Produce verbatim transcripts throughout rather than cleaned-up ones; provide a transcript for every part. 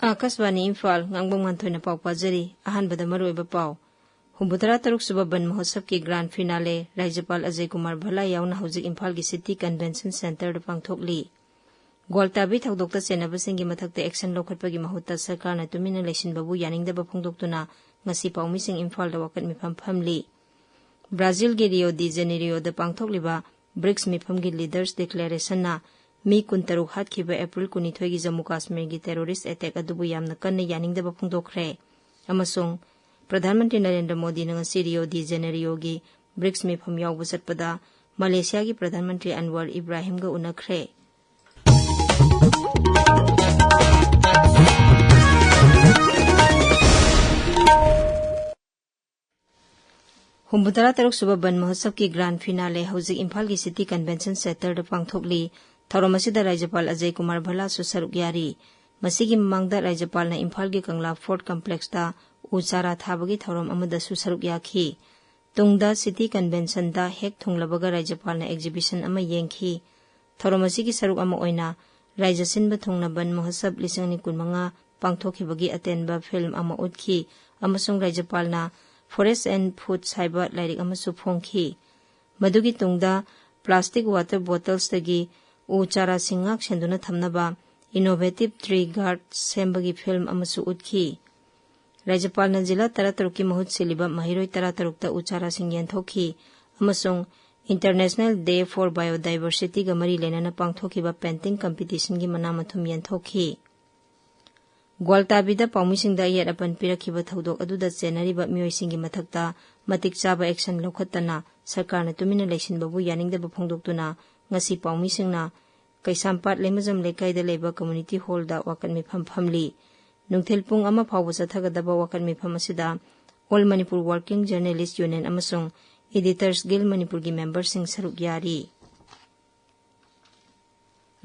ꯑꯥꯀꯥꯁꯕꯥꯅꯤ ꯏꯝꯐꯥꯜ, ꯉꯥꯡꯕꯝ ꯉꯥꯟꯊꯣꯏꯅ ꯄꯥꯎ ꯄꯥꯖꯔꯤ꯫ ꯑꯍꯥꯟꯕꯗ ꯃꯔꯨꯑꯣꯏꯕ ꯄꯥꯎ꯫ ꯍꯨꯝꯐꯨꯇꯔꯥ ꯇꯔꯨꯛ ꯁꯨꯕ ꯕꯟ ꯃꯍꯣꯠꯁꯕꯀꯤ ꯒ꯭ꯔꯥꯟ ꯐꯤꯅꯥꯂꯦ ꯔꯥꯖ꯭ꯌꯄꯥꯜ ꯑꯖꯌ ꯀꯨꯃꯥꯔ ꯚꯜꯂꯥ ꯌꯥꯎꯅ ꯍꯧꯖꯤꯛ ꯏꯝꯐꯥꯜꯒꯤ ꯁꯤꯇꯤ ꯀꯟꯚꯦꯟꯁꯟ ꯁꯦꯟꯇꯔꯗ ꯄꯥꯡꯊꯣꯛꯂꯤ꯫ ꯒ꯭ꯋꯥꯜꯇꯥꯕꯤ ꯊꯧꯗꯣꯛꯇ ꯆꯦꯟꯅꯕꯁꯤꯡꯒꯤ ꯃꯊꯛꯇ ꯑꯦꯛꯁꯟ ꯂꯧꯈꯠꯄꯒꯤ ꯃꯍꯨꯠꯇ ꯁꯔꯀꯥꯔꯅ ꯇꯨꯃꯤꯟꯅ ꯂꯩꯁꯤꯟꯕꯕꯨ ꯌꯥꯅꯤꯡꯗꯕ ꯐꯣꯡꯗꯣꯛꯇꯨꯅ ꯉꯁꯤ ꯄꯥꯎꯃꯤꯁꯤꯡ ꯏꯝꯐꯥꯜꯗ ꯋꯥꯀꯠ ꯃꯤꯐꯝ ꯐꯝꯂꯤ꯫ ꯕ꯭ꯔꯥꯖꯤꯜꯒꯤ ꯔꯤꯑꯣ ꯗꯤ ꯖꯦꯅꯦꯔꯤꯑꯣꯗ ꯄꯥꯡꯊꯣꯛꯂꯤꯕ ꯕ꯭ꯔꯤꯛꯁ ꯃꯤꯐꯝꯒꯤ ꯂꯤꯗꯔꯁ ꯗꯤꯀ꯭ꯂꯦꯔꯦꯁꯟꯅ ꯃꯤ ꯀꯨꯟꯇꯔꯨꯛ ꯍꯥꯠꯈꯤꯕ ꯑꯦꯄ꯭ꯔꯤꯜ ꯀꯨꯟꯅꯤꯊꯣꯏꯒꯤ ꯖꯝꯃꯨ ꯀꯥꯁꯃꯤꯔꯒꯤ ꯇꯦꯔꯣꯔꯤꯁ꯭ꯠ ꯑꯦꯇꯦꯛ ꯑꯗꯨꯕꯨ ꯌꯥꯝꯅ ꯀꯟꯅ ꯌꯥꯅꯤꯡꯗꯕ ꯐꯣꯡꯗꯣꯛꯈ꯭ꯔꯦ꯫ ꯑꯃꯁꯨꯡ ꯄ꯭ꯔꯙꯥꯟ ꯃꯟꯇ꯭ꯔꯤ ꯅꯔꯦꯟꯗ꯭ꯔ ꯃꯣꯗꯤꯅ ꯉꯁꯤ ꯔꯤꯑꯣ ꯗꯤ ꯖꯦꯅꯦꯔꯤꯑꯣꯒꯤ ꯕ꯭ꯔꯤꯛꯁ ꯃꯤꯐꯝ ꯌꯥꯎꯕ ꯆꯠꯄꯗ ꯃꯂꯦꯁꯤꯌꯥꯒꯤ ꯄ꯭ꯔꯙꯥꯟ ꯃꯟꯇ꯭ꯔꯤ ꯑꯟꯋꯔ ꯏꯕ꯭ꯔꯥꯍꯤꯝꯒ ꯎꯅꯈ꯭ꯔꯦ꯫ ꯍꯨꯝꯐꯨꯇꯔꯥ ꯇꯔꯨꯛ ꯁꯨꯕ ꯕꯟ ꯃꯍꯣꯠꯁꯕꯀꯤ ꯒ꯭ꯔꯥꯟ ꯐꯤꯅꯥꯂꯦ ꯍꯧꯖꯤꯛ ꯏꯝꯐꯥꯜꯒꯤ ꯁꯤꯇꯤ ꯀꯟꯚꯦꯟꯁꯟ ꯁꯦꯟꯇꯔꯗ ꯄꯥꯡꯊꯣꯛꯂꯤ꯫ ꯊꯧꯔꯝ ꯑꯁꯤꯗ ꯔꯥꯖ꯭ꯌꯄꯥꯜ ꯑꯖꯌ ꯀꯨꯃꯥꯔ ꯚꯜꯂꯥꯁꯨ ꯁꯔꯨꯛ ꯌꯥꯔꯤ꯫ ꯃꯁꯤꯒꯤ ꯃꯃꯥꯡꯗ ꯔꯥꯖ꯭ꯌꯄꯥꯜꯅ ꯏꯝꯐꯥꯜꯒꯤ ꯀꯪꯂꯥ ꯐꯣꯔꯠ ꯀꯝꯄ꯭ꯂꯦꯛꯁꯇ ꯎ ꯆꯥꯔꯥ ꯊꯥꯕꯒꯤ ꯊꯧꯔꯝ ꯑꯃꯗꯁꯨ ꯁꯔꯨꯛ ꯌꯥꯈꯤ꯫ ꯇꯨꯡꯗ ꯁꯤꯇꯤ ꯀꯟꯚꯦꯟꯁꯟꯗ ꯍꯦꯛ ꯊꯨꯡꯂꯕꯒ ꯔꯥꯖ꯭ꯌꯄꯥꯜꯅ ꯑꯦꯛꯖꯤꯕꯤꯁꯟ ꯑꯃ ꯌꯦꯡꯈꯤ꯫ ꯊꯧꯔꯝ ꯑꯁꯤꯒꯤ ꯁꯔꯨꯛ ꯑꯃ ꯑꯣꯏꯅ ꯔꯥꯖ꯭ꯌ ꯁꯤꯟꯕ ꯊꯨꯡꯅ ꯕꯟ ꯃꯍꯣꯠꯁꯕ ꯂꯤꯁꯤꯡ ꯑꯅꯤ ꯀꯨꯟꯃꯉꯥ ꯄꯥꯡꯊꯣꯛꯈꯤꯕꯒꯤ ꯑꯇꯦꯟꯕ ꯐꯤꯜꯝ ꯑꯃ ꯎꯠꯈꯤ ꯑꯃꯁꯨꯡ ꯔꯥꯖ꯭ꯌꯄꯥꯜꯅ Forest and Foods ꯍꯥꯏꯕ ꯂꯥꯏꯔꯤꯛ ꯑꯃꯁꯨ ꯐꯣꯡꯈꯤ꯫ ꯃꯗꯨꯒꯤ ꯇꯨꯡꯗ ꯄ꯭ꯂꯥꯁꯇꯤꯛ ꯋꯥꯇꯔ ꯕꯣꯇꯜꯁꯇꯒꯤ ꯎ ꯆꯥꯔꯥꯁꯤꯡ ꯉꯥꯛ ꯁꯦꯟꯗꯨꯅ ꯊꯝꯅꯕ innovative tree guard ꯁꯦꯝꯕꯒꯤ ꯐꯤꯜꯝ ꯑꯃꯁꯨ ꯎꯠꯈꯤ꯫ ꯔꯥꯖ꯭ꯌꯄꯥꯜꯅ ꯖꯤꯂꯥ ꯇꯔꯥꯇꯔꯨꯛꯀꯤ ꯃꯍꯨꯠ ꯁꯤꯜꯂꯤꯕ ꯃꯍꯩꯔꯣꯏ ꯇꯔꯥꯇꯔꯨꯛꯇ ꯎ ꯆꯥꯔꯥꯁꯤꯡ ꯌꯦꯟꯊꯣꯛꯈꯤ ꯑꯃꯁꯨꯡ International Day for Biodiversityꯒ ꯃꯔꯤ ꯂꯩꯅꯅ ꯄꯥꯡꯊꯣꯛꯈꯤꯕ ꯄꯦꯟꯇꯤꯡ ꯀꯝꯄꯤꯇꯤꯁꯟꯒꯤ ꯃꯅꯥ ꯃꯊꯨꯝ ꯌꯦꯟꯊꯣꯛꯈꯤ꯫ ꯒ꯭ꯋꯥꯜꯇꯥꯕꯤꯗ ꯄꯥꯎꯃꯤꯁꯤꯡꯗ ꯑꯌꯦꯠ ꯑꯄꯟ ꯄꯤꯔꯛꯈꯤꯕ ꯊꯧꯗꯣꯛ ꯑꯗꯨꯗ ꯆꯦꯟꯅꯔꯤꯕ ꯃꯤꯑꯣꯏꯁꯤꯡꯒꯤ ꯃꯊꯛꯇ ꯃꯇꯤꯛ ꯆꯥꯕ ꯑꯦꯛꯁꯟ ꯂꯧꯈꯠꯇꯅ ꯁꯔꯀꯥꯔꯅ ꯇꯨꯃꯤꯟꯅ ꯂꯩꯁꯤꯟꯕꯕꯨ ꯌꯥꯅꯤꯡꯗꯕ ꯐꯣꯡꯗꯣꯛꯇꯨꯅ ꯉꯁꯤ ꯄꯥꯎꯃꯤꯁꯤꯡꯅ ꯀꯩꯁꯥꯝꯄꯥꯠ ꯂꯩꯃꯖꯝ ꯂꯩꯀꯥꯏꯗ ꯂꯩꯕ ꯀꯝꯃ꯭ꯌꯨꯅꯤꯇꯤ ꯍꯣꯜꯗ ꯋꯥꯀꯠ ꯃꯤꯐꯝ ꯐꯝꯂꯤ꯫ ꯅꯨꯡꯊꯤꯜ ꯄꯨꯡ ꯑꯃ ꯐꯥꯎꯕ ꯆꯠꯊꯒꯗꯕ ꯋꯥꯀꯠ ꯃꯤꯐꯝ ꯑꯁꯤꯗ All Manipur Working Journalist Union ꯑꯃꯁꯨꯡ Editors Guild ꯃꯅꯤꯄꯨꯔꯒꯤ ꯃꯦꯝꯕꯔꯁꯤꯡ ꯁꯔꯨꯛ ꯌꯥꯔꯤ꯫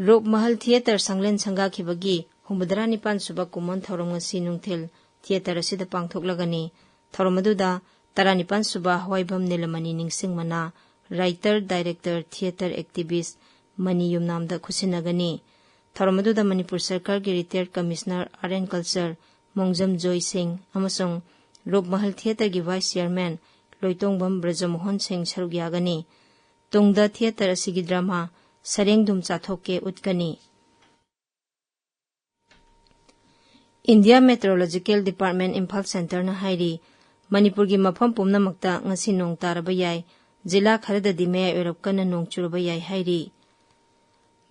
ꯔꯨꯞꯃꯍꯜ ꯊꯤꯌꯦꯇꯔ ꯁꯪꯂꯦꯟ ꯁꯪꯒꯥꯈꯤꯕꯒꯤ ꯍꯨꯝꯐꯨꯇꯔꯥ ꯅꯤꯄꯥꯟ ꯁꯨꯕ ꯀꯨꯝꯑꯣꯟ ꯊꯧꯔꯝ ꯉꯁꯤ ꯅꯨꯡꯊꯤꯜ ꯊꯤꯌꯦꯇꯔ ꯑꯁꯤꯗ ꯄꯥꯡꯊꯣꯛꯂꯒꯅꯤ꯫ ꯊꯧꯔꯝ ꯑꯗꯨꯗ ꯇꯔꯥꯅꯤꯄꯥꯟ ꯁꯨꯕ ꯍꯋꯥꯏꯕꯝ ꯅꯤꯂꯃꯅꯤ ꯅꯤꯡꯁꯤꯡ ꯃꯅꯥ, ꯔꯥꯏꯇꯔ, ꯗꯥꯏꯔꯦꯛꯇꯔ, ꯊꯤꯌꯦꯇꯔ ꯑꯦꯛꯇꯤꯚꯤꯁ꯭ꯠ ꯃꯅꯤ ꯌꯨꯝꯅꯥꯝꯗ ꯈꯨꯠꯁꯤꯟꯅꯒꯅꯤ꯫ ꯊꯧꯔꯝ ꯑꯗꯨꯗ ꯃꯅꯤꯄꯨꯔ ꯁꯔꯀꯥꯔꯒꯤ retired commissioner art and culture ꯃꯣꯡꯖꯝ ꯖꯣꯏ ꯁꯤꯡ ꯑꯃꯁꯨꯡ ꯔꯨꯞꯃꯍꯜ ꯊꯤꯌꯦꯇꯔꯒꯤ vice chairman ꯂꯣꯏꯇꯣꯡꯕꯝ ꯕ꯭ꯔꯖꯃꯣꯍꯟ ꯁꯤꯡ ꯁꯔꯨꯛ ꯌꯥꯒꯅꯤ꯫ ꯇꯨꯡꯗ ꯊꯤꯌꯦꯇꯔ ꯑꯁꯤꯒꯤ ꯗ꯭ꯔꯃꯥ ꯁꯔꯦꯡꯗꯨꯝ ꯆꯥꯊꯣꯛꯀꯦ ꯎꯠꯀꯅꯤ꯫ India Meteorological Department ꯏꯝꯐꯥꯜ centreꯅ ꯍꯥꯏꯔꯤ, ꯃꯅꯤꯄꯨꯔꯒꯤ ꯃꯐꯝ ꯄꯨꯝꯅꯃꯛꯇ ꯉꯁꯤ ꯅꯣꯡ ꯇꯥꯔꯕ ꯌꯥꯏ, ꯖꯤꯂꯥ ꯈꯔꯗꯗꯤ ꯃꯌꯥꯏ ꯑꯣꯏꯔꯞ ꯀꯟꯅ ꯅꯣꯡ ꯆꯨꯔꯕ ꯌꯥꯏ ꯍꯥꯏꯔꯤ꯫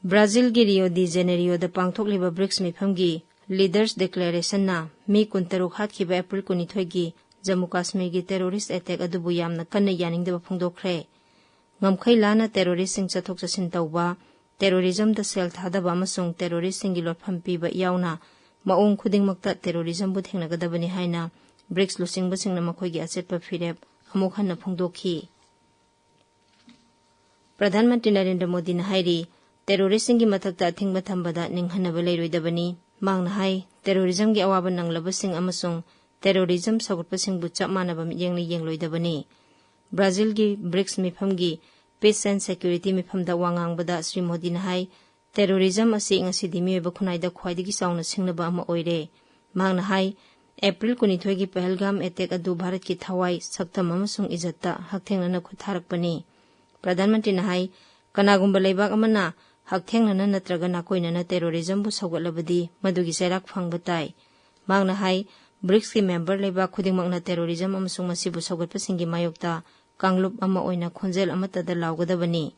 ꯕ꯭ꯔꯥꯖꯤꯜꯒꯤ ꯔꯤꯑꯣ ꯗꯤ ꯖꯦꯅꯦꯔꯤꯑꯣꯗ ꯄꯥꯡꯊꯣꯛꯂꯤꯕ ꯕ꯭ꯔꯤꯛꯁ ꯃꯤꯐꯝꯒꯤ Leaders Declarationꯅ ꯃꯤ ꯀꯨꯟꯇꯔꯨꯛ ꯍꯥꯠꯈꯤꯕ ꯑꯦꯄ꯭ꯔꯤꯜ ꯀꯨꯟꯅꯤꯊꯣꯏꯒꯤ ꯖꯝꯃꯨ ꯀꯥꯁꯃꯤꯔꯒꯤ terrorist attack ꯑꯗꯨꯕꯨ ꯌꯥꯝꯅ ꯀꯟꯅ ꯌꯥꯅꯤꯡꯗꯕ ꯐꯣꯡꯗꯣꯛꯈ꯭ꯔꯦ꯫ ꯉꯝꯈꯩ ꯂꯥꯟꯅ terroristꯁꯤꯡ ꯆꯠꯊꯣꯛ ꯆꯠꯁꯤꯟ ꯇꯧꯕ, terrorismꯗ ꯁꯦꯜ ꯊꯥꯗꯕ ꯑꯃꯁꯨꯡ terroristꯁꯤꯡꯒꯤ ꯂꯣꯠꯐꯝ ꯄꯤꯕ ꯌꯥꯎꯅ ꯃꯑꯣꯡ ꯈꯨꯗꯤꯡꯃꯛꯇ terrorismꯕꯨ ꯊꯦꯡꯅꯒꯗꯕꯅꯤ ꯍꯥꯏꯅ ꯕ꯭ꯔꯤꯛꯁ ꯂꯨꯆꯤꯡꯕꯁꯤꯡꯅ ꯃꯈꯣꯏꯒꯤ ꯑꯆꯦꯠꯄ ꯐꯤꯔꯦꯞ ꯑꯃꯨꯛ ꯍꯟꯅ ꯐꯣꯡꯗꯣꯛꯈꯤ꯫ ꯄ꯭ꯔꯙꯥꯟ ꯃꯟꯇ꯭ꯔꯤ ꯅꯔꯦꯟꯗ꯭ꯔ ꯃꯣꯗꯤꯅ ꯍꯥꯏꯔꯤ, terroristꯁꯤꯡꯒꯤ ꯃꯊꯛꯇ ꯑꯊꯤꯡꯕ ꯊꯝꯕꯗ ꯅꯤꯡꯍꯟꯅꯕ ꯂꯩꯔꯣꯏꯗꯕꯅꯤ꯫ ꯃꯍꯥꯛꯅ ꯍꯥꯏ, terrorismꯒꯤ ꯑꯋꯥꯕ ꯅꯪꯂꯕꯁꯤꯡ ꯑꯃꯁꯨꯡ terrorism ꯁꯧꯒꯠꯄꯁꯤꯡꯕꯨ ꯆꯞ ꯃꯥꯟꯅꯕ ꯃꯤꯠꯌꯦꯡꯅ ꯌꯦꯡꯂꯣꯏꯗꯕꯅꯤ꯫ ꯕ꯭ꯔꯥꯖꯤꯜꯒꯤ ꯕ꯭ꯔꯤꯛꯁ ꯃꯤꯐꯝꯒꯤ Peace and Security ꯃꯤꯐꯝꯗ ꯋꯥ ꯉꯥꯡꯕꯗ ꯁ꯭ꯔꯤ ꯃꯣꯗꯤꯅ ꯍꯥꯏ, terrorism ꯑꯁꯤ ꯉꯁꯤꯗꯤ ꯃꯤꯑꯣꯏꯕ ꯈꯨꯟꯅꯥꯏꯗ ꯈ꯭ꯋꯥꯏꯗꯒꯤ ꯆꯥꯎꯅ ꯁꯤꯡꯅꯕ ꯑꯃ ꯑꯣꯏꯔꯦ꯫ ꯃꯍꯥꯛꯅ ꯍꯥꯏ, ꯑꯦꯄ꯭ꯔꯤꯜ ꯀꯨꯟꯅꯤꯊꯣꯏꯒꯤ ꯄꯍꯜꯒꯥꯝ attack ꯑꯗꯨ ꯚꯥꯔꯠꯀꯤ ꯊꯋꯥꯏ, ꯁꯛꯇꯝ ꯑꯃꯁꯨꯡ ꯏꯖꯠꯇ ꯍꯛꯊꯦꯡꯅꯅ ꯈꯨꯠ ꯊꯥꯔꯛꯄꯅꯤ꯫ ꯄ꯭ꯔꯙꯥꯟ ꯃꯟꯇ꯭ꯔꯤꯅ ꯍꯥꯏ, ꯀꯅꯥꯒꯨꯝꯕ ꯂꯩꯕꯥꯛ ꯑꯃꯅ ꯍꯛꯊꯦꯡꯅꯅ ꯅꯠꯇ꯭ꯔꯒ ꯅꯥꯀꯣꯏꯅꯅ terrorismꯕꯨ ꯁꯧꯒꯠꯂꯕꯗꯤ ꯃꯗꯨꯒꯤ ꯆꯩꯔꯥꯛ ꯐꯪꯕ ꯇꯥꯏ꯫ ꯃꯍꯥꯛꯅ ꯍꯥꯏ, ꯕ꯭ꯔꯤꯛꯁꯀꯤ member ꯂꯩꯕꯥꯛ ꯈꯨꯗꯤꯡꯃꯛꯅ terrorism ꯑꯃꯁꯨꯡ ꯃꯁꯤꯕꯨ ꯁꯧꯒꯠꯄꯁꯤꯡꯒꯤ ꯃꯥꯌꯣꯛꯇ ꯀꯥꯡꯂꯨꯞ ꯑꯃ ꯑꯣꯏꯅ ꯈꯣꯟꯖꯦꯜ ꯑꯃꯠꯇꯗ ꯂꯥꯎꯒꯗꯕꯅꯤ꯫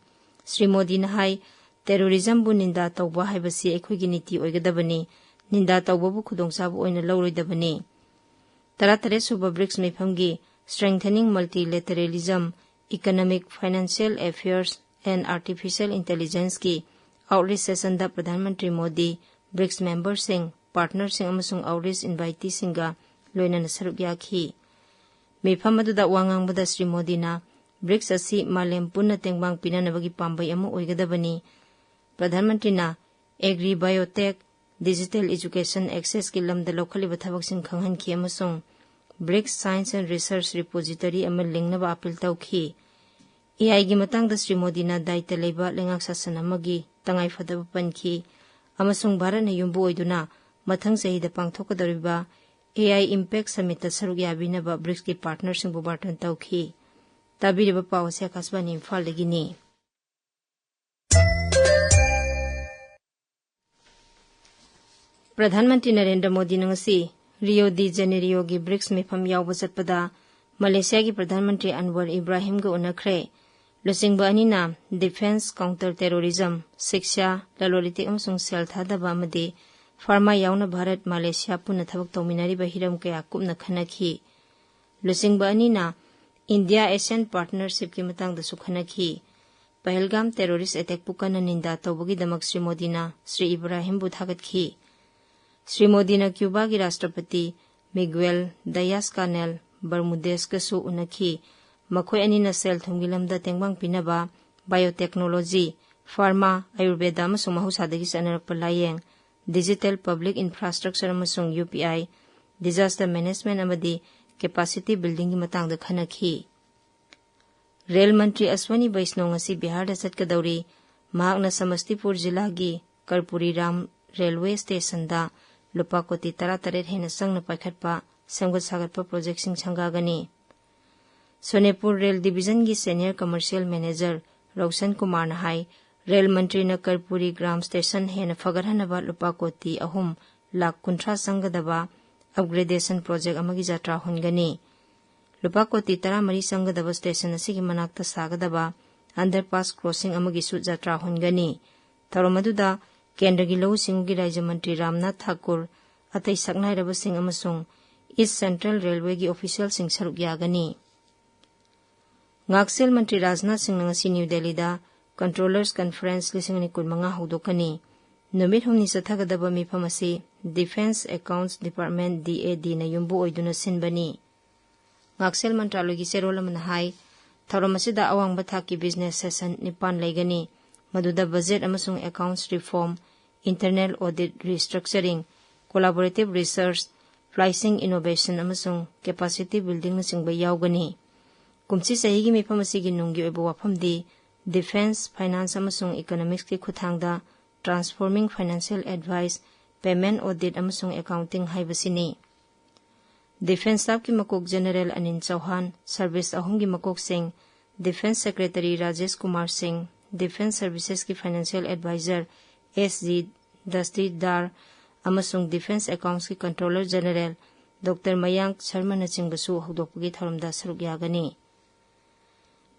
ꯁ꯭ꯔꯤ ꯃꯣꯗꯤꯅ ꯍꯥꯏ, terrorismꯕꯨ ꯅꯤꯟꯗꯥ ꯇꯧꯕ ꯍꯥꯏꯕꯁꯤ ꯑꯩꯈꯣꯏꯒꯤ ꯅꯤꯇꯤ ꯑꯣꯏꯒꯗꯕꯅꯤ, ꯅꯤꯟꯗꯥ ꯇꯧꯕꯕꯨ ꯈꯨꯗꯣꯡꯆꯥꯕ ꯑꯣꯏꯅ ꯂꯧꯔꯣꯏꯗꯕꯅꯤ꯫ ꯇꯔꯥꯇꯔꯦꯠ ꯁꯨꯕ bricks ꯃꯤꯐꯝꯒꯤ Strengthening Multilateralism, Economic, Financial Affairs and Artificial Intelligenceꯀꯤ outreach sessionꯗ Pradhan Mantri Modi, bricks memberꯁꯤꯡ, partnerꯁꯤꯡ ꯑꯃꯁꯨꯡ outreach inviteeꯁꯤꯡꯒ ꯂꯣꯏꯅꯅ ꯁꯔꯨꯛ ꯌꯥꯈꯤ꯫ ꯃꯤꯐꯝ ꯑꯗꯨꯗ ꯋꯥ ꯉꯥꯡꯕꯗ ꯁ꯭ꯔꯤ ꯃꯣꯗꯤꯅ ꯕ꯭ꯔꯤꯛꯁ ꯑꯁꯤ ꯃꯥꯂꯦꯝ ꯄꯨꯟꯅ ꯇꯦꯡꯕꯥꯡ ꯄꯤꯅꯅꯕꯒꯤ ꯄꯥꯝꯕꯩ ꯑꯃ ꯑꯣꯏꯒꯗꯕꯅꯤ꯫ ꯄ꯭ꯔꯙꯥꯟ ꯃꯟꯇ꯭ꯔꯤꯅ agri-biotech, digital education accessꯀꯤ ꯂꯝꯗ ꯂꯧꯈꯠꯂꯤꯕ ꯊꯕꯛꯁꯤꯡ ꯈꯪꯍꯟꯈꯤ ꯑꯃꯁꯨꯡ BRICS Science and Research Repository ꯑꯃ ꯂꯤꯡꯅꯕ appeal ꯇꯧꯈꯤ꯫ AIꯒꯤ ꯃꯇꯥꯡꯗ ꯁ꯭ꯔꯤ ꯃꯣꯗꯤꯅ ꯗꯥꯏꯇ ꯂꯩꯕ ꯂꯩꯉꯥꯛ ꯁꯥꯁꯟ ꯑꯃꯒꯤ ꯇꯉꯥꯏꯐꯗꯕ ꯄꯟꯈꯤ꯫ ꯑꯃꯁꯨꯡ ꯚꯥꯔꯠꯅ ꯌꯨꯝꯕꯨ ꯑꯣꯏꯗꯨꯅ ꯃꯊꯪ ꯆꯍꯤꯗ ꯄꯥꯡꯊꯣꯛꯀꯗꯧꯔꯤꯕ AI Impact Summitꯇ ꯁꯔꯨꯛ ꯌꯥꯕꯤꯅꯕ BRICSꯀꯤ partnerꯁꯤꯡꯕꯨ ꯕꯥꯔꯇꯟ ꯇꯧꯈꯤ꯫ ꯇꯥꯕꯤꯔꯤꯕ ꯄꯥꯎ ꯑꯁꯤ ꯑꯀꯥꯁꯕꯥꯅꯤ ꯏꯝꯐꯥꯜꯗꯒꯤꯅꯤ꯫ ꯄ꯭ꯔꯙꯥꯟ ꯃꯟꯇ꯭ꯔꯤ ꯅꯔꯦꯟꯗ꯭ꯔ ꯃꯣꯗꯤꯅ ꯉꯁꯤ ꯔꯤꯑꯣ ꯗꯤ ꯖꯦꯅꯦꯔꯤꯑꯣꯒꯤ BRICS ꯃꯤꯐꯝ ꯌꯥꯎꯕ ꯆꯠꯄꯗ ꯃꯂꯦꯁꯤꯌꯥꯒꯤ ꯄ꯭ꯔꯙꯥꯟ ꯃꯟꯇ꯭ꯔꯤ ꯑꯟꯋꯔ ꯏꯕ꯭ꯔꯥꯍꯤꯝꯒ ꯎꯅꯈ꯭ꯔꯦ꯫ ꯂꯨꯆꯤꯡꯕ ꯑꯅꯤꯅ defence, counter terrorism, ꯁꯤꯛꯁꯥ, ꯂꯂꯣꯟ ꯏꯇꯤꯛ ꯑꯃꯁꯨꯡ ꯁꯦꯜ ꯊꯥꯗꯕ ꯑꯃꯗꯤ pharma ꯌꯥꯎꯅ ꯚꯥꯔꯠ ꯃꯂꯦꯁꯤꯌꯥ ꯄꯨꯟꯅ ꯊꯕꯛ ꯇꯧꯃꯤꯟꯅꯔꯤꯕ ꯍꯤꯔꯝ ꯀꯌꯥ ꯀꯨꯞꯅ ꯈꯟꯅꯈꯤ꯫ ꯂꯨꯆꯤꯡꯕ ꯑꯅꯤꯅ India ASEAN partnershipꯀꯤ ꯃꯇꯥꯡꯗꯁꯨ ꯈꯟꯅꯈꯤ꯫ ꯄꯍꯜꯒꯥꯝ terrorist attackꯄꯨ ꯀꯟꯅ ꯅꯤꯟꯗꯥ ꯇꯧꯕꯒꯤꯗꯃꯛ ꯁ꯭ꯔꯤ ꯃꯣꯗꯤꯅ ꯁ꯭ꯔꯤ ꯏꯕ꯭ꯔꯥꯍꯤꯝꯕꯨ ꯊꯥꯒꯠꯈꯤ꯫ ꯁ꯭ꯔꯤ ꯃꯣꯗꯤꯅ ꯀ꯭ꯌꯨꯕꯥꯒꯤ ꯔꯥꯁꯇ꯭ꯔꯄꯇꯤ ꯃꯤꯒꯨꯑꯦꯜ ꯗꯌꯥꯁ ꯀꯥꯅꯦꯜ ꯕꯔꯃꯨꯗꯦꯁꯀꯁꯨ ꯎꯅꯈꯤ꯫ ꯃꯈꯣꯏ ꯑꯅꯤꯅ ꯁꯦꯜ ꯊꯨꯝꯒꯤ ꯂꯝꯗ ꯇꯦꯡꯕꯥꯡ ꯄꯤꯅꯕ, biotechnology, pharma, ꯑꯌꯨꯔꯕꯦꯗ ꯑꯃꯁꯨꯡ ꯃꯍꯧꯁꯥꯗꯒꯤ ꯆꯠꯅꯔꯛꯄ ꯂꯥꯌꯦꯡ, digital public infrastructure ꯑꯃꯁꯨꯡ UPI, disaster management ꯑꯃꯗꯤ capacity buildingꯒꯤ ꯃꯇꯥꯡꯗ ꯈꯟꯅꯈꯤ꯫ ꯔꯦꯜ ꯃꯟꯇ꯭ꯔꯤ ꯑꯁ꯭ꯋꯅꯤ ꯕꯩꯁꯅꯣ ꯉꯁꯤ ꯕꯤꯍꯥꯔꯗ ꯆꯠꯀꯗꯧꯔꯤ꯫ ꯃꯍꯥꯛꯅ ꯁꯃꯁꯇꯤꯄꯨꯔ ꯖꯤꯂꯥꯒꯤ ꯀꯔꯄꯨꯔꯤ ꯔꯥꯝ ꯔꯦꯜꯋꯦ ꯁ꯭ꯇꯦꯁꯟꯗ ꯂꯨꯄꯥ ꯀꯣꯇꯤ ꯇꯔꯥꯇꯔꯦꯠ ꯍꯦꯟꯅ ꯆꯪꯅ ꯄꯥꯏꯈꯠꯄ ꯁꯦꯝꯒꯠ ꯁꯥꯒꯠꯄ ꯄ꯭ꯔꯣꯖꯦꯛꯁꯤꯡ ꯁꯪꯒꯥꯒꯅꯤ꯫ ꯁꯣꯅꯦꯄꯨꯔ ꯔꯦꯜ ꯗꯤꯕꯤꯖꯟꯒꯤ senior commercial manager ꯔꯣꯁꯟ ꯀꯨꯃꯥꯔꯅ ꯍꯥꯏ, ꯔꯦꯜ ꯃꯟꯇ꯭ꯔꯤꯅ ꯀꯔꯄꯨꯔꯤ ꯒ꯭ꯔꯥꯝ ꯁ꯭ꯇꯦꯁꯟ ꯍꯦꯟꯅ ꯐꯒꯠꯍꯟꯅꯕ ꯂꯨꯄꯥ ꯀꯣꯇꯤ ꯑꯍꯨꯝ ꯂꯥꯈ ꯀꯨꯟꯊ꯭ꯔꯥ ꯆꯪꯒꯗꯕ upgradation project ꯑꯃꯒꯤ ꯖꯥꯇ꯭ꯔꯥ ꯍꯨꯟꯒꯅꯤ꯫ ꯂꯨꯄꯥ ꯀꯣꯇꯤ ꯇꯔꯥꯃꯔꯤ ꯆꯪꯒꯗꯕ ꯁ꯭ꯇꯦꯁꯟ ꯑꯁꯤꯒꯤ ꯃꯅꯥꯛꯇ ꯁꯥꯒꯗꯕ underpass crossing ꯑꯃꯒꯤꯁꯨ ꯖꯥꯇ꯭ꯔꯥ ꯍꯨꯟꯒꯅꯤ꯫ ꯊꯧꯔꯝ ꯑꯗꯨꯗ ꯀꯦꯟꯗ꯭ꯔꯒꯤ ꯂꯧꯎ ꯁꯤꯡꯎꯒꯤ ꯔꯥꯖ꯭ꯌ ꯃꯟꯇ꯭ꯔꯤ ꯔꯥꯝꯅꯥꯊ ꯊꯥꯀꯨꯔ, ꯑꯇꯩ ꯁꯛꯅꯥꯏꯔꯕꯁꯤꯡ ꯑꯃꯁꯨꯡ East Central Railwayꯒꯤ officialꯁꯤꯡ ꯁꯔꯨꯛ ꯌꯥꯒꯅꯤ꯫ ꯉꯥꯛꯁꯦꯜ ꯃꯟꯇ꯭ꯔꯤ ꯔꯥꯖꯅꯥꯊ ꯁꯤꯡꯅ ꯉꯁꯤ ꯅ꯭ꯌꯨ ꯗꯦꯜꯂꯤꯗ Controllers Conference ꯂꯤꯁꯤꯡ ꯑꯅꯤ ꯀꯨꯟꯃꯉꯥ ꯍꯧꯗꯣꯛꯀꯅꯤ꯫ ꯅꯨꯃꯤꯠ ꯍꯨꯝꯅꯤ ꯆꯠꯊꯒꯗꯕ ꯃꯤꯐꯝ ꯑꯁꯤ Defence Accounts Department, DADꯅ ꯌꯨꯝꯕꯨ ꯑꯣꯏꯗꯨꯅ ꯁꯤꯟꯕꯅꯤ꯫ ꯉꯥꯛꯁꯦꯜ ꯃꯟꯇ꯭ꯔꯥꯂꯣꯏꯒꯤ ꯆꯦꯔꯣꯜ ꯑꯃꯅ ꯍꯥꯏ, ꯊꯧꯔꯝ ꯑꯁꯤꯗ ꯑꯋꯥꯡꯕ ꯊꯥꯛꯀꯤ business session ꯅꯤꯄꯥꯟ ꯂꯩꯒꯅꯤ, ꯃꯗꯨꯗ budget ꯑꯃꯁꯨꯡ accounts reform, internal audit restructuring, collaborative research, pricing innovation ꯑꯃꯁꯨꯡ capacity buildingꯅꯆꯤꯡꯕ ꯌꯥꯎꯒꯅꯤ꯫ ꯀꯨꯝꯁꯤ ꯆꯍꯤꯒꯤ ꯃꯤꯐꯝ ꯑꯁꯤꯒꯤ ꯅꯨꯡꯒꯤ ꯑꯣꯏꯕ ꯋꯥꯐꯝꯗꯤ Defence, Finance ꯑꯃꯁꯨꯡ Economicsꯀꯤ ꯈꯨꯠꯊꯥꯡꯗ Transforming Financial Advice, Payment Audit ꯑꯃꯁꯨꯡ Accounting ꯍꯥꯏꯕꯁꯤꯅꯤ꯫ ꯗꯤꯐꯦꯟꯁ ꯁ꯭ꯇꯥꯐꯀꯤ ꯃꯀꯣꯛ ꯖꯦꯅꯔꯦꯜ ꯑꯅꯤꯜ ꯆꯧꯍꯥꯟ, ꯁꯔꯚꯤꯁ ꯑꯍꯨꯝꯒꯤ ꯃꯀꯣꯛꯁꯤꯡ, ꯗꯤꯐꯦꯟꯁ ꯁꯦꯀ꯭ꯔꯦꯇꯔꯤ ꯔꯥꯖꯦꯁ ꯀꯨꯃꯥꯔ ꯁꯤꯡ, ꯗꯤꯐꯦꯟꯁ ꯁꯔꯚꯤꯁꯦꯁꯀꯤ ꯐꯥꯏꯅꯥꯟꯁꯤꯌꯦꯜ ꯑꯦꯗꯚꯥꯏꯖꯔ ꯑꯦꯁ ꯖꯤ ꯗꯁꯇꯤꯗꯥꯔ ꯑꯃꯁꯨꯡ ꯗꯤꯐꯦꯟꯁ ꯑꯦꯀꯥꯎꯟꯠꯁꯀꯤ ꯀꯟꯇ꯭ꯔꯣꯂꯔ ꯖꯦꯅꯔꯦꯜ ꯗꯣꯛꯇꯔ ꯃꯌꯥꯡꯛ ꯁꯔꯃꯅꯆꯤꯡꯕꯁꯨ ꯍꯧꯗꯣꯛꯄꯒꯤ ꯊꯧꯔꯝꯗ ꯁꯔꯨꯛ ꯌꯥꯒꯅꯤ꯫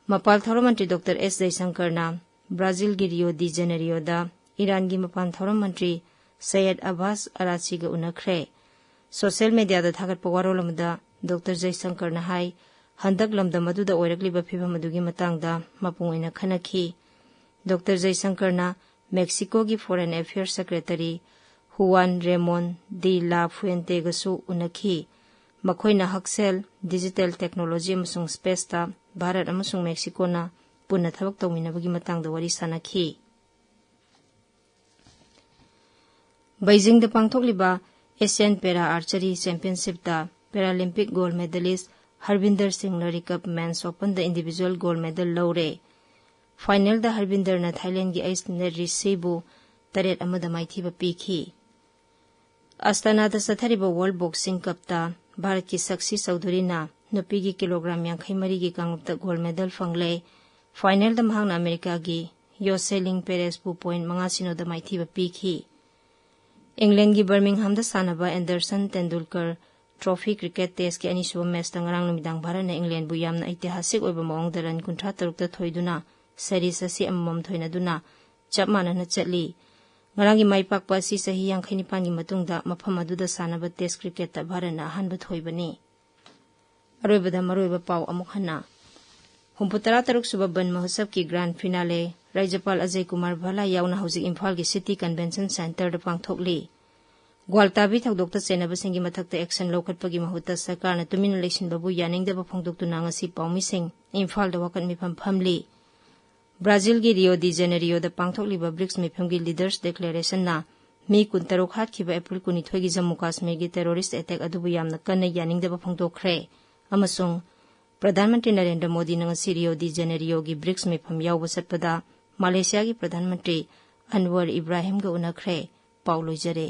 ꯃꯄꯥꯜ ꯊꯧꯔꯝ ꯃꯟꯇ꯭ꯔꯤ ꯗꯣꯛꯇꯔ ꯑꯦꯁ ꯖꯌꯁꯪꯀꯔꯅ ꯕ꯭ꯔꯥꯖꯤꯜꯒꯤ ꯔꯤꯑꯣ ꯗꯤ ꯖꯦꯅꯦꯔꯤꯑꯣꯗ ꯏꯔꯥꯟꯒꯤ ꯃꯄꯥꯟ ꯊꯧꯔꯝ ꯃꯟꯇ꯭ꯔꯤ ꯁꯩꯌꯗ ꯑꯕꯥꯁ ꯑꯔꯥꯆꯤꯒ ꯎꯅꯈ꯭ꯔꯦ꯫ ꯁꯣꯁꯤꯌꯦꯜ ꯃꯤꯗꯤꯌꯥꯗ ꯊꯥꯒꯠꯄ ꯋꯥꯔꯣꯜ ꯑꯃꯗ ꯗꯣꯛꯇꯔ ꯖꯌꯁꯪꯀꯔꯅ ꯍꯥꯏ, ꯍꯟꯗꯛ ꯂꯝꯗꯝ ꯑꯗꯨꯗ ꯑꯣꯏꯔꯛꯂꯤꯕ ꯐꯤꯚꯝ ꯑꯗꯨꯒꯤ ꯃꯇꯥꯡꯗ ꯃꯄꯨꯡ ꯑꯣꯏꯅ ꯈꯟꯅꯈꯤ꯫ ꯗꯣꯛꯇꯔ ꯖꯌꯁꯪꯀꯔꯅ ꯃꯦꯛꯁꯤꯀꯣꯒꯤ ꯐꯣꯔꯦꯟ ꯑꯦꯐꯤꯌꯔꯁ ꯁꯦꯀ꯭ꯔꯦꯇꯔꯤ ꯍꯨꯋꯥꯟ ꯔꯦꯃꯣꯟ ꯗꯤ ꯂꯥ ꯐꯨꯌꯦꯟꯇꯦꯒꯁꯨ ꯎꯅꯈꯤ꯫ ꯃꯈꯣꯏꯅ ꯍꯛꯁꯦꯜ, ꯗꯤꯖꯤꯇꯦꯜ ꯇꯦꯛꯅꯣꯂꯣꯖꯤ ꯑꯃꯁꯨꯡ ꯁ꯭ꯄꯦꯁꯇ ꯚꯥꯔꯠ ꯑꯃꯁꯨꯡ ꯃꯦꯛꯁꯤꯀꯣꯅ ꯄꯨꯟꯅ ꯊꯕꯛ ꯇꯧꯃꯤꯟꯅꯕꯒꯤ ꯃꯇꯥꯡꯗ ꯋꯥꯔꯤ ꯁꯥꯅꯈꯤ꯫ ꯕꯩꯖꯤꯡꯗ ꯄꯥꯡꯊꯣꯛꯂꯤꯕ ꯑꯦꯁꯤꯌꯥꯟ ꯄꯦꯔꯥ ꯑꯥꯔꯆꯔꯤ ꯆꯦꯝꯄꯤꯌꯟꯁꯤꯞꯇ ꯄꯦꯔꯥꯂꯤꯝꯄꯤꯛ ꯒꯣꯜꯗ ꯃꯦꯗꯥꯂꯤꯁ ꯍꯔꯕꯤꯟꯗꯔ ꯁꯤꯡ ꯂꯔꯤꯀꯞ ꯃꯦꯟꯁ ꯑꯣꯄꯟꯗ ꯏꯟꯗꯤꯚꯤꯖꯨꯋꯦꯜ ꯒꯣꯜꯗ ꯃꯦꯗꯜ ꯂꯧꯔꯦ꯫ ꯐꯥꯏꯅꯦꯜꯗ ꯍꯔꯕꯤꯟꯗꯔꯅ ꯊꯥꯏꯂꯦꯟꯗꯒꯤ ꯑꯩꯁ ꯅꯦꯠ ꯔꯤꯁꯤꯕꯨ ꯇꯔꯦꯠ ꯑꯃꯗ ꯃꯥꯏꯊꯤꯕ ꯄꯤꯈꯤ꯫ ꯑꯁꯇꯥꯅꯥꯗ ꯆꯠꯊꯔꯤꯕ ꯋꯥꯔꯜꯗ ꯕꯣꯛꯁꯤꯡ ꯀꯞꯇ ꯚꯥꯔꯠꯀꯤ ꯁꯛꯁꯤ ꯆꯧꯙꯨꯔꯤꯅ ꯅꯨꯄꯤꯒꯤ ꯀꯤꯂꯣꯒ꯭ꯔꯥꯝ ꯌꯥꯡꯈꯩ ꯃꯔꯤꯒꯤ ꯀꯥꯡꯂꯨꯞꯇ ꯒꯣꯜꯗ ꯃꯦꯗꯜ ꯐꯪꯂꯦ꯫ ꯐꯥꯏꯅꯦꯜꯗ ꯃꯍꯥꯛꯅ ꯑꯃꯦꯔꯤꯀꯥꯒꯤ ꯌꯣꯁꯦꯂꯤꯡ ꯄꯦꯔꯦꯁꯄꯨ ꯄꯣꯏꯟꯠ ꯃꯉꯥ ꯁꯤꯅꯣꯗ ꯃꯥꯏꯊꯤꯕ ꯄꯤꯈꯤ꯫ ꯏꯪꯂꯦꯟꯒꯤ ꯕꯔꯃꯤꯡꯍꯥꯝꯗ ꯁꯥꯟꯅꯕ ꯑꯦꯟꯗꯔꯁꯟ ꯇꯦꯟꯗꯨꯜꯀꯔ ꯇ꯭ꯔꯣꯐꯤ ꯀ꯭ꯔꯤꯀꯦꯠ ꯇꯦꯁꯀꯤ ꯑꯅꯤꯁꯨꯕ ꯃꯦꯆꯇ ꯉꯔꯥꯡ ꯅꯨꯃꯤꯗꯥꯡ ꯚꯥꯔꯠꯅ ꯏꯪꯂꯦꯟꯕꯨ ꯌꯥꯝꯅ ꯑꯩꯇꯤꯍꯥꯁꯤꯛ ꯑꯣꯏꯕ ꯃꯑꯣꯡꯗ ꯔꯟ ꯀꯨꯟꯊ꯭ꯔꯥ ꯇꯔꯨꯛꯇ ꯊꯣꯏꯗꯨꯅ ꯁꯦꯔꯤꯁ ꯑꯁꯤ ꯑꯃꯃꯝ ꯊꯣꯏꯅꯗꯨꯅ ꯆꯞ ꯃꯥꯟꯅꯅ ꯆꯠꯂꯤ꯫ ꯉꯔꯥꯡꯒꯤ ꯃꯥꯏ ꯄꯥꯛꯄ ꯑꯁꯤ ꯆꯍꯤ ꯌꯥꯡꯈꯩ ꯅꯤꯄꯥꯟꯒꯤ ꯃꯇꯨꯡꯗ ꯃꯐꯝ ꯑꯗꯨꯗ ꯁꯥꯟꯅꯕ ꯇꯦꯁ ꯀ꯭ꯔꯤꯀꯦꯠꯇ ꯚꯥꯔꯠꯅ ꯑꯍꯥꯟꯕ ꯊꯣꯏꯕꯅꯤ꯫ ꯑꯔꯣꯏꯕꯗ ꯃꯔꯨꯑꯣꯏꯕ ꯄꯥꯎ ꯑꯃꯨꯛ ꯍꯟꯅ꯫ ꯍꯨꯝꯐꯨ ꯇꯔꯥ ꯇꯔꯨꯛ ꯁꯨꯕ ꯕꯟ ꯃꯍꯣꯠꯁꯕꯀꯤ ꯒ꯭ꯔꯥꯟ ꯐꯤꯅꯥꯂꯦ ꯔꯥꯖ꯭ꯌꯄꯥꯜ ꯑꯖꯌ ꯀꯨꯃꯥꯔ ꯚꯥꯂꯥ ꯌꯥꯎꯅ ꯍꯧꯖꯤꯛ ꯏꯝꯐꯥꯜꯒꯤ ꯁꯤꯇꯤ ꯀꯟꯚꯦꯟꯁꯟ ꯁꯦꯟꯇꯔꯗ ꯄꯥꯡꯊꯣꯛꯂꯤ꯫ ꯒ꯭ꯋꯥꯜꯇꯥꯕꯤ ꯊꯧꯗꯣꯛꯇ ꯆꯦꯟꯅꯕꯁꯤꯡꯒꯤ ꯃꯊꯛꯇ ꯑꯦꯛꯁꯟ ꯂꯧꯈꯠꯄꯒꯤ ꯃꯍꯨꯠꯇ ꯁꯔꯀꯥꯔꯅ ꯇꯨꯃꯤꯟꯅ ꯂꯩꯁꯤꯟꯕꯕꯨ ꯌꯥꯅꯤꯡꯗꯕ ꯐꯣꯡꯗꯣꯛꯇꯨꯅ ꯉꯁꯤ ꯄꯥꯎꯃꯤꯁꯤꯡ ꯏꯝꯐꯥꯜꯗ ꯋꯥꯀꯠ ꯃꯤꯐꯝ ꯐꯝꯂꯤ꯫ ꯕ꯭ꯔꯥꯖꯤꯜꯒꯤ ꯔꯤꯑꯣ ꯗꯤ ꯖꯦꯅꯦꯔꯤꯑꯣꯗ ꯄꯥꯡꯊꯣꯛꯂꯤꯕ ꯕ꯭ꯔꯤꯛꯁ ꯃꯤꯐꯝꯒꯤ ꯂꯤꯗꯔꯁ ꯗꯤꯀ꯭ꯂꯦꯔꯦꯁꯟꯅ ꯃꯤ ꯀꯨꯟꯇꯔꯨꯛ ꯍꯥꯠꯈꯤꯕ ꯑꯦꯄ꯭ꯔꯤꯜ ꯀꯨꯟꯅꯤꯊꯣꯏꯒꯤ ꯖꯝꯃꯨ ꯀꯥꯁꯃꯤꯔꯒꯤ ꯇꯦꯔꯣꯔꯤꯁ ꯑꯦꯇꯦꯛ ꯑꯗꯨꯕꯨ ꯌꯥꯝꯅ ꯀꯟꯅ ꯌꯥꯅꯤꯡꯗꯕ ꯐꯣꯡꯗꯣꯛꯈ꯭ꯔꯦ꯫ ꯑꯃꯁꯨꯡ ꯄ꯭ꯔꯙꯥꯟ ꯃꯟꯇ꯭ꯔꯤ ꯅꯔꯦꯟꯗ꯭ꯔ ꯃꯣꯗꯤꯅ ꯉꯁꯤ ꯔꯤꯑꯣ ꯗꯤ ꯖꯦꯅꯦꯔꯤꯑꯣꯒꯤ ꯕ꯭ꯔꯤꯛꯁ ꯃꯤꯐꯝ ꯌꯥꯎꯕ ꯆꯠꯄꯗ ꯃꯥꯂꯦꯁꯤꯌꯥꯒꯤ ꯄ꯭ꯔꯙꯥꯟ ꯃꯟꯇ꯭ꯔꯤ ꯑꯟꯋꯔ ꯏꯕ꯭ꯔꯥꯍꯤꯝꯒ ꯎꯅꯈ꯭ꯔꯦ꯫ ꯄꯥꯎ ꯂꯣꯏꯖꯔꯦ꯫